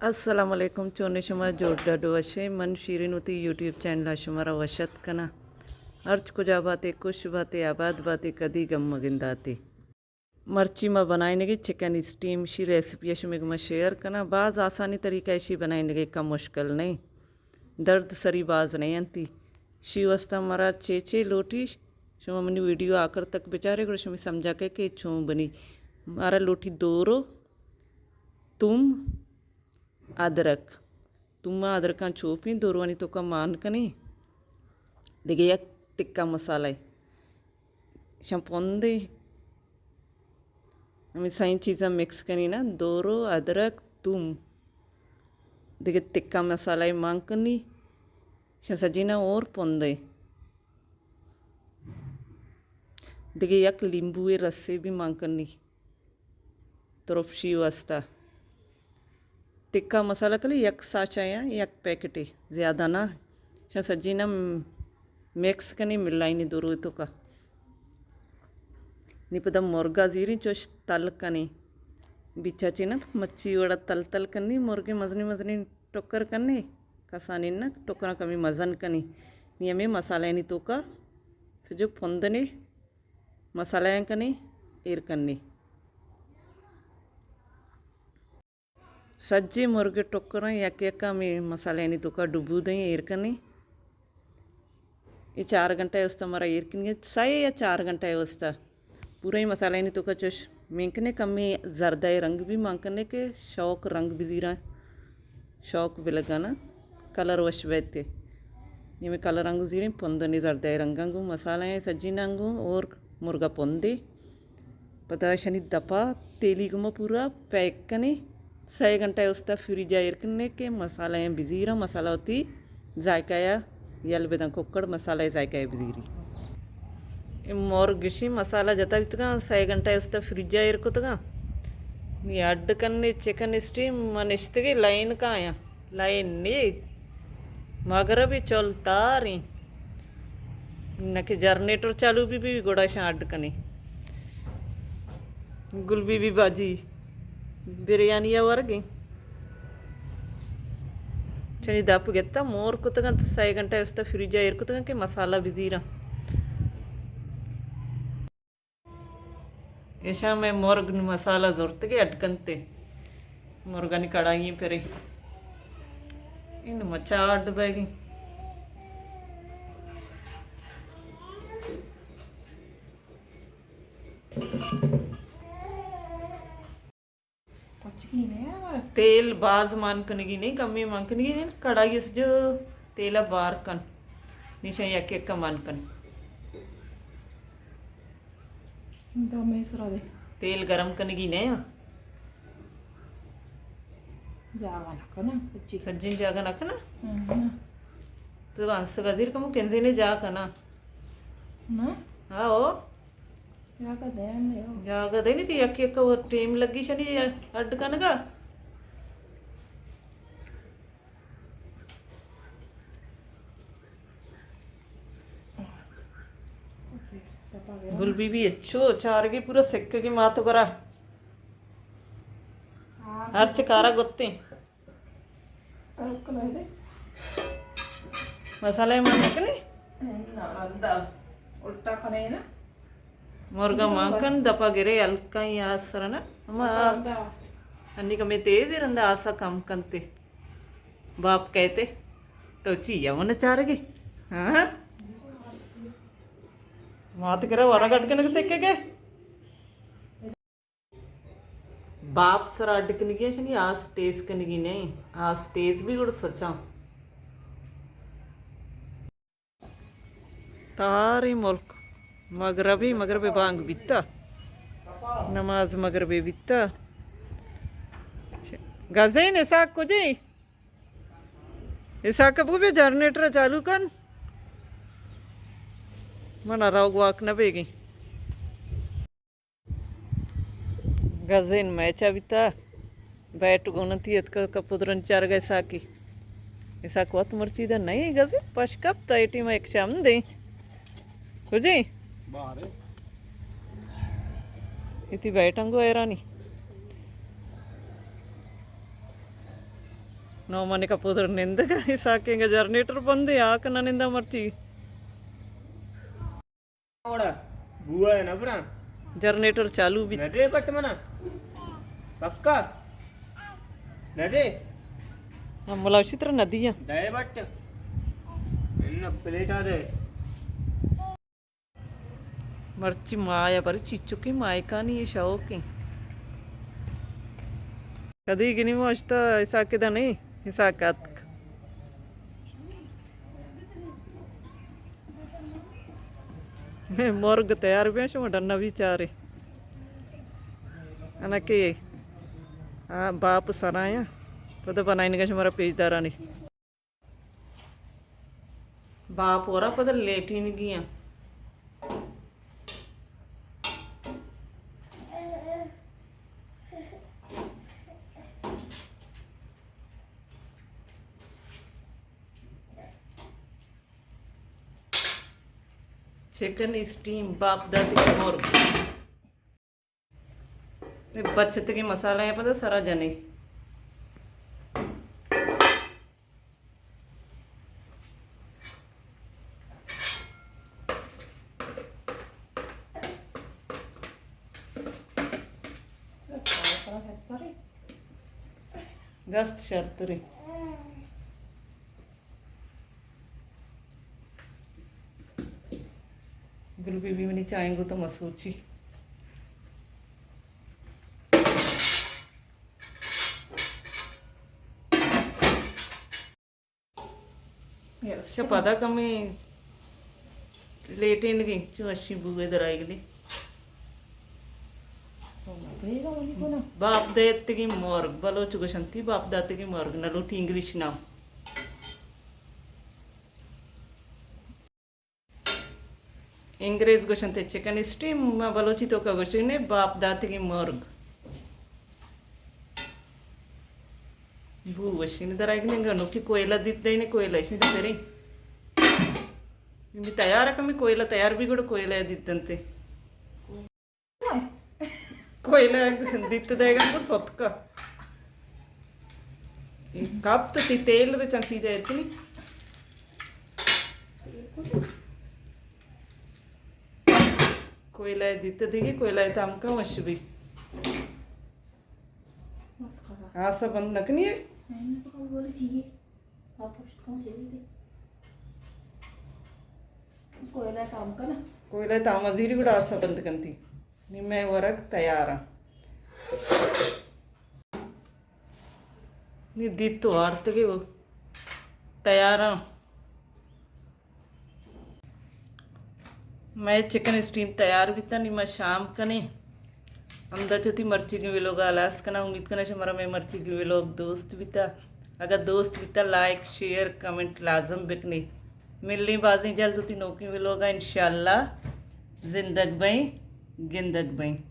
السلام علیکم، چون شما؟ جوڑ ڈڈ وشے؟ من شیرین وتی یوٹیوب چینل ءَ شما را وش اتک کناں۔ ہرچ کجا باتے، خوش باتے، آباد باتے، کدی گم مگنداتے۔ مرچی ما بنائینگے چکن اسٹیم، شی ریسیپی ءَ شمے گما شیئر کناں۔ باز آسانی طریقہ اشی بنائینگے، کم مشکل نہیں، درد سری باز نہیں انتی۔ شی واسطہ مارا چے چے لوٹی، شما منی ویڈیو آخر تک بچارے، گڑا شمے سمجھا کہ کہ چون بنی۔ مارا لوٹی دورو، توم، ادرک۔ توم ءُ ادرکاں چوپیں دوروانی توکا مان کنیں۔ دگہ یک تکہ مسالہ، شاں پندے، ہمے سئیں چیزاں مکس کنی نا، دورو، ادرک، توم۔ دگہ تکہ مسالہ مان کنی، شاں سجیناں اور پندے۔ دگہ یک لیمبوئے رسے بھی مان کنی۔ ترپشی واسطہ تکہ مسالہ کلی یک ساچہ یا یک پیکٹے، زیادہ نہ۔ شاں سجیناں مکس کنی ملائینی دورو توکا۔ نی پدا مرگا زیریں چوش تل کنی۔ بیچا چی نہ مچی وڑا تل تل کنی، مرگے مزنی مزنی ٹکر کنی، کسانی نہ ٹکراں کمی مزن کنی۔ نی ہمے مسالہ نی توکا سجو پندنی مسالہ کنی، ایر کنی۔ سجیں مرگ ٹکراں یک یک ہمے مسالہانی توکا ڈبو دئیں، ایر کنیں۔ اے چار گھنٹہ ءِ واسطہ مارا ایر کنگی، سئے یا چار گھنٹہ ءِ واسطہ۔ پورا اے مسالہانی توکا چوش مینکنے، کمے زردہ رنگ بھی مانکنے کہ شوق رنگ بزیراں، شوق بلگانا کلر وش بیتے۔ نی ہمے کلر رنگ زیریں پندنی زردہ رنگاں گوں مسالہ سجیناں گوں اور مرگا پندے۔ پدا اشانی دپا تیلی گما پورا پیک کنی۔ سئے گھنٹہ ءِ واسطہ فریجا ایر کنی کہ مسالہ ایں بزیراں، مسالہ وتی ذائقہ ءَ یل بدن، ککڑ مسالہ ءِ ذائقہ ءَ بزیری۔ اے مرگ گشی مسالہ جتا بیتگاں، سئے گھنٹہ ءِ واسطہ فریجا ایر کتگاں۔ نی اڈ کنی چکن اسٹیم، من نشتگی لائن کایاں۔ لائن نی، مغربی چل تاریں۔ نہ کہ جنریٹر چالو بی بی گڑا شاں اڈ کنی۔ گل بی بی باجی بریانی ءَ ورگیں۔ چنی دپ گتا مور کتگاں، سئے گھنٹہ ءِ واسطہ فریجا ایر کتگاں کہ مسالہ بزیراں۔ ایشاں مئے مرگ نوں مسالہ زرتگے اڈ کنتے۔ مرگانی کڑاہی پرے۔ این مچا اڈ بیگی۔ تیل باز مان کنگی نہیں، کمی مان کنگی نہیں، کڑاہی اس جو تیل بار کن، نشان یک یک مان کن۔ تیل گرم کنگی نہیں۔ جاگہ نہ کنا، کچی۔ سجیں جاگہ نہ کنا؟ ہم۔ تو انس گزیر کمو کنزے نے جا کنا۔ ہاں، او۔ جاگہ دے نہیں ہو۔ جاگہ دے نہیں، یک یک ٹیم لگی شنی اڈ کنگا۔ گل بی بی اچھو چارگی پورا سکگی ماتو کرا۔ ہرچ کارا گتے۔ مسالہ مان نکنی؟ نا، رندا الٹا کنے نا۔ مرگا مان کن، دپا گرے، ہلکا ہی آس سرا نا۔ اما انی کمی تیز ہی رندا آسا کم کنتے۔ باپ کہتے، تو چی یا من چارگی؟ ہاں؟ مات کرا ورا گٹ کنگ سکے کے؟ باپ سرا اڈ کنگی شنی آس تیز کنگی نہیں، آس تیز بھی گڑ سچاں۔ تہاری ملک مغربی، مغرب بانگ بیتا، نماز مغربی بیتا۔ گزین اسحاق کجی؟ اسحاق ابو بے جنریٹر چالو کن، من روگ واک نہ بیگی۔ گزین میچا بیتا، بیٹ گونتی اتکا کپودرن چارگا اساکی۔ اساک وت مرچی دا نہیں گزین، پش کپتا اے ٹیم ایک شام دے۔ کجی؟ باہر ہے۔ اتی بیٹنگو ایرانی۔ نو من کپودر نندگ ءَ، ساکیں گا جنریٹر بند ءَ، آ کہ نہ نندا مرچی۔ اوڑا بوا ہے نہ براں۔ جنریٹر چالو بیت۔ نہ دے بٹ منا۔ پکا؟ نہ دے؟ ہم ملاوشی ترا نہ دیا۔ دے بٹ۔ ان پلیٹا دے۔ مرچی مایا پر چیچکیں مائکانی یہ شوقیں۔ کدی گنی مو اشتا اساکے دا نہیں، اساک اتک۔ مرگ تیار بیا، شما ڈنا بیچارے۔ انا کہ، ہاں، باپ سرایاں۔ پدا بنائینگا شمارا پیش دارانی۔ باپ ورا پدا لیٹینگی آں۔ چکن اسٹیم، باپ داتگیں مرگ۔ اے بچتگیں مسالہ ءَ پدا سرا جنے۔ گست شرتریں۔ گل بی بی منی چائیں گو تو مسوچی۔ شہ پدا کمیں لیٹینگی، چو اشی بوئے درائیگ لی۔ باپ داتگیں مرگ، بلوچ گوشنتی باپ داتگیں مرگ، نہ لوٹی انگلش نام۔ انگریز گوشنت چکن اسٹیم، ما بلوچی توکا گوشنے باپ داتگیں مرگ۔ بو وشین درائگ ننگا نوکی کوئلہ دیت دینے، کوئلہ اشی دا پریں۔ می تیار کمی کوئلہ تیار بی گڑا کوئلہ دیت دنتے۔ کوئلہ دیت دیگا تو ستکا۔ کپت تی تیل بچن سیدھا اتنی۔ کوئلہ دیت دیگی، کوئلہ تام کا وش بی۔ آسا بند نکنی ہے؟ کوئلہ تام کا نا؟ کوئلہ تام ازیری گڑا آسا بند کنتی۔ نی مئے ورگ تیار آں۔ نی دیت تو آرتگے وہ تیار آں۔ مئے چکن اسٹیم تیار بیتاں، نی ما شام کنیں۔ ہمدا چو تی مرچیگیں ویلوگ ءَ ہلاس کناں۔ امید کناں شمارا مئے مرچیگیں ویلوگ دوست بیتا۔ اگر دوست بیتا، لائک، شیئر، کمنٹ لازم بکنے۔ ملیں بازیں جلد وتی نوکیں ویلوگ ءَ انشاءاللہ۔ زندگ بئیں، گندگ بئیں۔